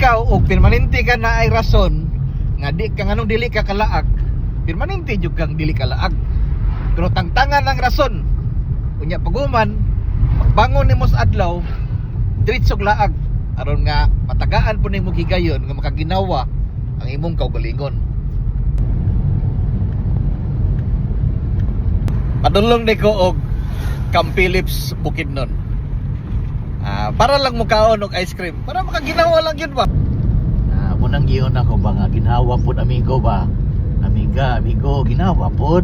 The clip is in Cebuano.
Ikaw og permanente ka na ay rason nga di ka, nganong dili ka kalaag, permanente jud kang dili kalaag. Pero tangtangan ang rason. Unya paguman, pagbangon nimo sa adlaw, diretsog laag aron nga matagaan po nimo higayon nga makaginawa ang imong kaugalingon. Padulong ni ko og Camp Phillips, Bukidnon. Ah, para lang mukaon og ice cream. Para makaginawa lang yun ba? Ah, munang giyon ako ba nga ginhawa pod, amigo ba? Amiga, amigo, ginawa pod.